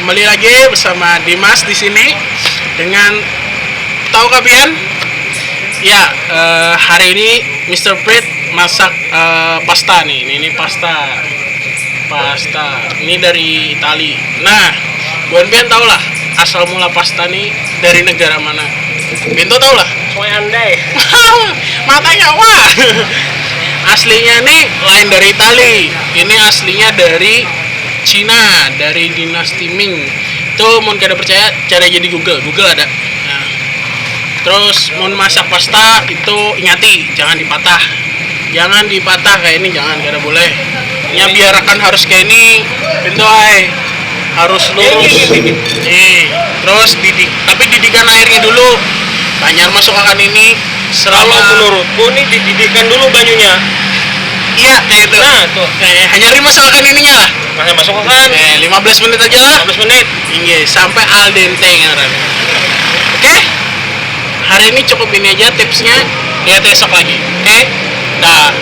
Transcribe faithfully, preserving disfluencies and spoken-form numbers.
Kembali lagi bersama Dimas di sini dengan, tahu kah pian? Ya, eh, hari ini Mister Prit masak, eh, pasta nih. Ini, ini pasta. Pasta. Ini dari Itali. Nah, buan pian tahu lah asal mula pasta nih dari negara mana? Pintu tahu lah. Soe andai. Matanya wah. Aslinya nih lain dari Itali. Ini aslinya dari Cina, dari dinasti Ming. Itu mau kada percaya, cari aja di Google. Google ada. Nah. Terus mau masak pasta itu ingati, jangan dipatah. Jangan dipatah kayak ini, jangan, kada boleh. Ya biarakan harus kayak ini, pintu ai. Harus lurus. Nih, terus didik, tapi didikan airnya dulu. Banyak masuk akan ini selama Kalau menurutku nih dididikan dulu banyunya. Iya, kayak itu. Nah, tuh. Eh, hanya dimasukkan ininya lah. Nah, masuk akan Eh, lima belas menit aja lah. lima belas menit. Inggih, sampai al dente ngaran. Oke. Hari ini cukup ini aja tipsnya. Lihat esok lagi. Oke. Dah.